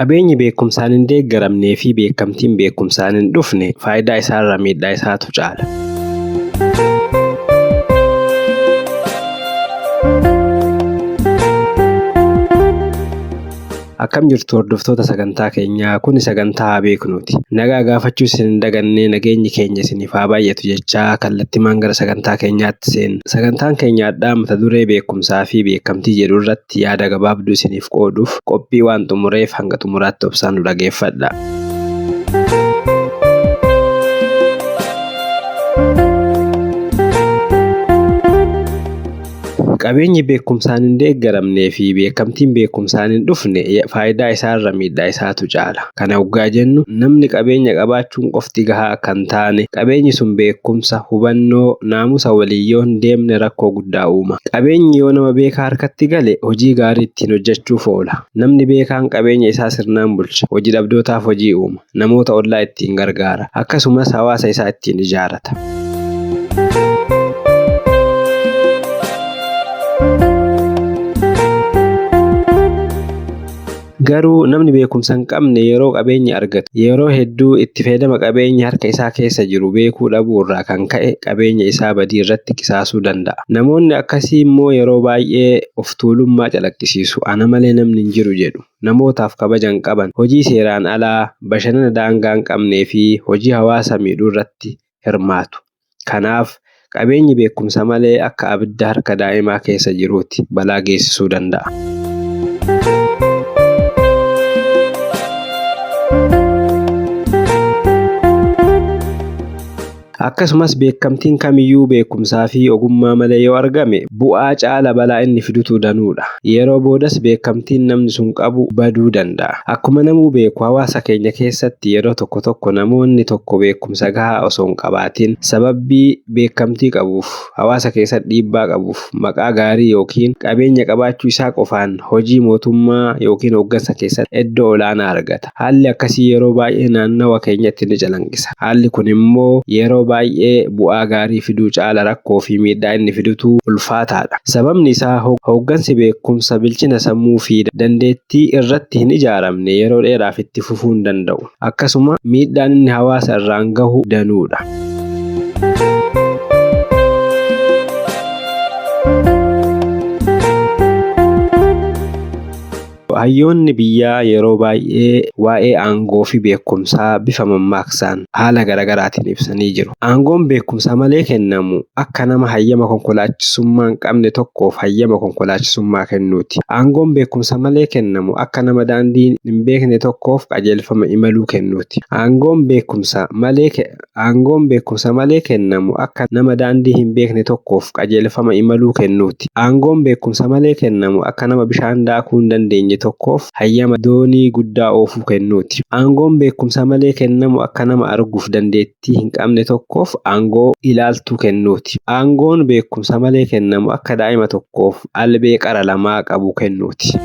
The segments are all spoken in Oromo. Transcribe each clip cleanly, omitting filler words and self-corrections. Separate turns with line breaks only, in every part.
Qabeenyi beekumsaan hin deeggaramnee fi beekamtiin beekumsaan hin dhufne faayidaa isaarra miidhaa isaatu caala. Akkam jirtu hordoftoota sagantaa keenyaa kuni sagantaa haa beeknuuti. Nagaa gaafachuu isin hin dagannee nageenyi keenya isiniif haa baay'atu jechaa kallattimaan gara sagantaa keenyaatti seenna. Sagantaan keenya har'aa mata duree beekumsaa fi beekamtii jedhu irratti yaada gabaabduu isiniif qooduuf qophii waan xumureef hanga xumuraatti obsaan nu dhageeffadha. Qabeenyi beekumsaan hin deeggaramnee fi beekamtiin beekumsaan hin dhufne faayidaa isaarra miidhaa isaatu caala. Kana hoggaa jennu namni qabeenya qabaachuun qofti gahaa akka hin taane, qabeenyi sun beekumsa, hubannoo, naamusa waliin yoo hin deemne rakkoo guddaa uuma. Qabeenyi yoo nama beekaa harkatti gale hojii gaarii ittiin hojjechuuf oola. Namni beekaan qabeenya isaa sirnaan bulcha. Hojii dhabdootaaf hojii uuma. Namoota ollaa ittiin gargaara. Akkasumas hawaasa isaa ittiin ijaarata. Garuu namni beekumsa hin qabne yeroo qabeenya argatu yeroo hedduu itti fayyadama qabeenya harka isaa keessa jiru beekuu dhabuu irraa kan ka'e qabeenya isaa badii irratti qisaasuu danda'a. Namoonni akkasii immoo yeroo baay'ee of tuulummaa calaqqisiisu. Ana malee namni hin jiru jedhu. Namootaaf kabaja hin qaban. Hojii seeraan alaa, bashannana daangaa hin qabnee fi hojii hawaasa miidhuu irratti hirmaatu. Kanaaf qabeenyi beekumsa malee akka abidda harka daa'imaa keessa jiruuti balaa geessisuu danda'a. Akkasumas beekamtiin kamiyyuu beekumsaa fi ogummaa malee yoo argame bu'aa caala balaa inni fidutu danuudha. Yeroo boodas beekamtiin namni sun qabu baduu danda'a. Akkuma namuu beeku hawaasa keenya keessatti yeroo tokko tokko namoonni tokko beekumsa gahaa osoo hin qabaatin sababii beekamtii qabuuf hawaasa keessatti dhiibbaa qabuuf maqaa gaarii yookiin qabeenya qabaachuu isaa qofaan hojii mootummaa yookiin hooggansa keessatti iddoo olaanaa argata. Haalli akkasii yeroo baay'ee naannawa keenyatti ni calanqisa. Haalli kun immoo yeroo baay'ee bu'aa gaarii fiduu caala rakkoo fi miidhaa inni fidutu ulfaataadha. Sababni isaa hooggansi beekumsa, bilchina sammuu fi dandeettii irratti hin ijaaramne yeroo dheeraaf itti fufuu hin danda'u. Akkasuma miidhaan inni hawaasa irraan gahu danuudha. Hayyoonni biyyaa yeroo baay'ee waa'ee aangoo fi beekumsaa bifa mammaaksaan haala garaagaraatiin ibsanii jiru. Aangoon beekumsa malee kennamu akka nama hayyama konkolaachisummaa hin qabne tokkoof hayyama konkolaachisummaa kennuuti. Aangoon beekumsa malee kennamu akka nama daandii hin beekne tokkoof qajeelfama imaluu kennuuti. Aangoon beekumsa malee Aangoon beekumsa malee kennamu akka nama daandii hin beekne tokkoof qajeelfama imaluu kennuuti. Aangoon beekumsa malee kennamu akka nama bishaan daakuu hin dandeenye tokkoof hayyama doonii guddaa oofuu kennuuti. Aangoon beekumsa malee kennamu akka nama arguuf dandeettii hin qabne tokkoof aangoo ilaaltuu kennuuti. Aangoon beekumsa malee kennamu akka daa'ima tokkoof albee qara lamaa qabu kennuuti.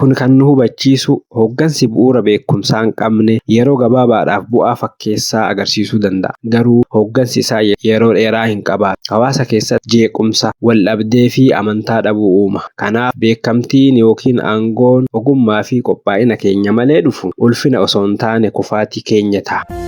Kun kan nu hubachiisu hooggansi bu'uura beekumsaa hin qabne yeroo gabaabaadhaaf bu'aa fakkeessaa agarsiisuu danda'a. Garuu hooggansi isaa yeroo dheeraa hin qabaatu. Hawaasa keessatti jeequmsa, wal-dhabdee fi amantaa dhabuu uuma. Kanaaf beekamtiin yookiin aangoon ogummaa fi qophaa'ina keenya malee dhufu ulfina osoo hin taane kufaatii keenya ta'a.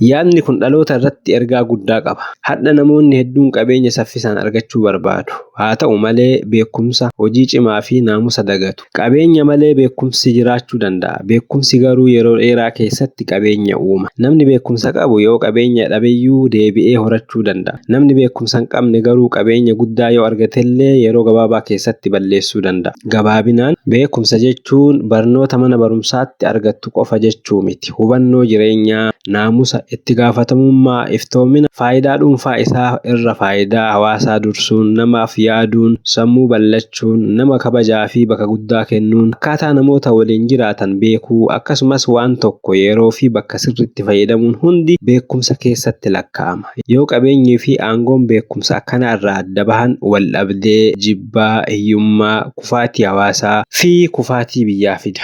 Yaadni kun dhaloota irratti ergaa guddaa qaba. Hadha namoonni hedduun qabeenya saffisaan argachuu barbaadu. Haa ta'u malee beekumsa, hojii cimaa fi naamusa dagatu. Qabeenya malee beekumsi jiraachuu danda'a. Beekumsi garuu yeroo dheeraa keessatti qabeenya uuma. Namni beekumsa qabu yoo qabeenya dhabeyyuu deebi'ee horachuu danda'a. Namni beekumsa hin qabne garuu qabeenya guddaa yoo argatellee yeroo gabaabaa keessatti balleessuu danda'a. Gabaabinaan, beekumsa jechuun barnoota mana barumsaatti argattu qofa jechuu miti. Hubannoo jireenyaa, naamusa, itti gaafatamummaa, iftoomina, faayidaa dhuunfaa isaa irra faayidaa hawaasaa dursuun, namaaf yaaduun, sammuu bal'achuun, nama kabajaa fi bakka guddaa kennuun, akkaataa namoota waliin jiraatan beekuu, akkasumas waan tokko yeroo fi bakka sirriitti fayyadamuun hundi beekumsa keessatti lakkaa'ama. Yoo qabeenyii fi aangoon beekumsa akkanaa irraa adda bahan wal-dhabdee, jibbaa, hiyyummaa, kufaatii hawaasaa fi kufaatii biyyaa fida.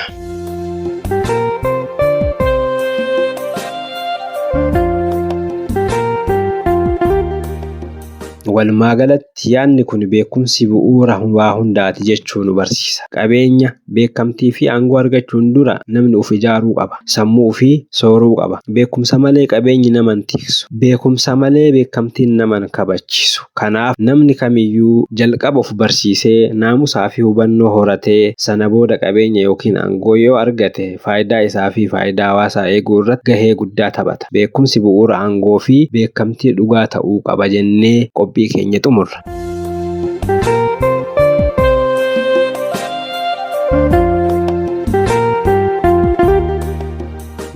Walumaagalatti yaadni kun beekumsi bu'uura waa hundaati jechuu nu barsiisa. Qabeenya, beekamtii fi aangoo argachuun dura namni of ijaaruu qaba. Sammuu ofii sooruu qaba. Beekumsa malee qabeenyi nama hin tiksu. Beekumsa malee beekamtiin nama hin kabachiisu. Kanaaf namni kamiyyuu jalqaba of barsiisee naamusaa fi hubannoo horatee sana booda qabeenya yookiin aangoo yoo argate faayidaa isaa fi faayidaa hawaasaa eeguu irratti gahee guddaa taphata. Beekumsi bu'uura aangoo fi beekamtii dhugaa ta'uu qaba jennee qophii keenya xumurra.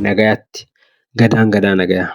Nagayaatti. Gadaan gadaa nagayaa.